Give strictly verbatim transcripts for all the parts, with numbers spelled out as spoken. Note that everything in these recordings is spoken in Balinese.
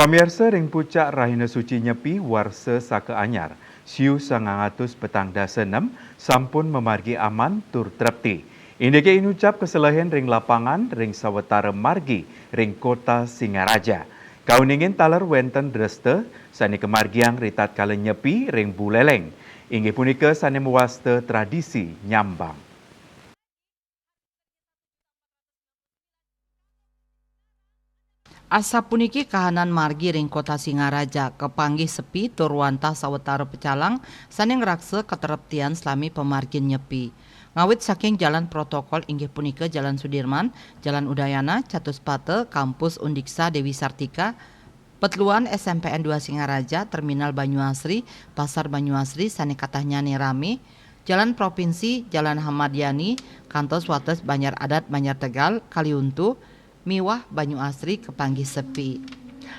Pamiarsa, ring pucak rahina suci Nyepi warsa saka anyar, siu sangang atus petang dasa nem sampun mamargi aman tur trepti. Indiké inucap kaselehin ring lapangan ring sawatara margi ring Kota Singaraja. Kauningin taler wénten dresta sané kamargiang ritatkala Nyepi ring Buléléng, inggih punika sané mawasta tradisi nyambang. Asapuniki kahanan margi ring Kota Singaraja, kapanggih sepi tur wantah sawatara pecalang sané ngraksa katreptian salami pamargin Nyepi. Ngawit saking jalan protokol, inggih punika Jalan Sudirman, Jalan Udayana, Catuspata, Kampus Undiksa Dewi Sartika, Petluan S M P N dua Singaraja, Terminal Banyuasri, Pasar Banyuasri sané katahnyané ramé, Jalan Provinsi, Jalan Ahmad Yani, kantos wates Banjar Adat Banjar Tegal, Kaliuntu, miwah Banyuasri kapanggih sepi.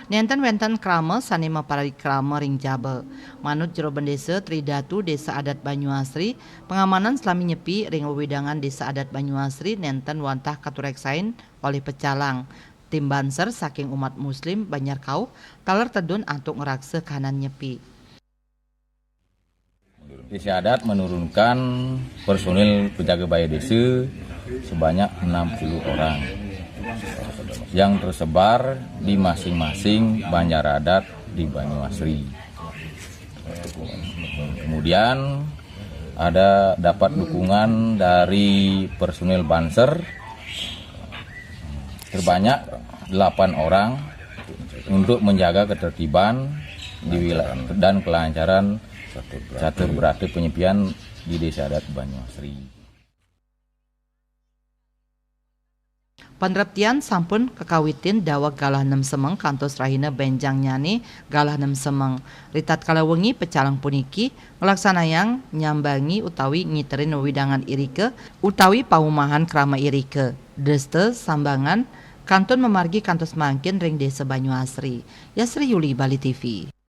Nénten wénten krama sané maparikrama ring jaba. Manut Jero Bendésa Tri Datu Désa Adat Banyuasri, pangamanan salami Nyepi ring wewidangan Désa Adat Banyuasri nénten wantah katureksain olih pecalang. Tim banser saking umat Muslim Banjar Kauh taler tedun antuk ngraksa kahanan Nyepi. Désa Adat menurunkan personil penjaga balai desa sebanyak enam puluh orang yang tersebar di masing-masing banjar adat di Banyuasri. Kemudian ada dapat dukungan dari personil banser sebanyak delapan orang untuk menjaga ketertiban di wilayah dan kelancaran catur berata penyepian di Désa Adat Banyuasri. Panreptian sampun kakawitin daweg galah nem semeng kantos rahina bénjangnyané galah nem semeng. Ritatkala wengi, pecalang puniki nglaksanayang nyambangi utawi ngiterin wewidangan irika utawi paumahan krama irika. Dresta sambangan kantun mamargi kantos mangkin ring Désa Banyuasri. Yasri Yuli, Bali T V.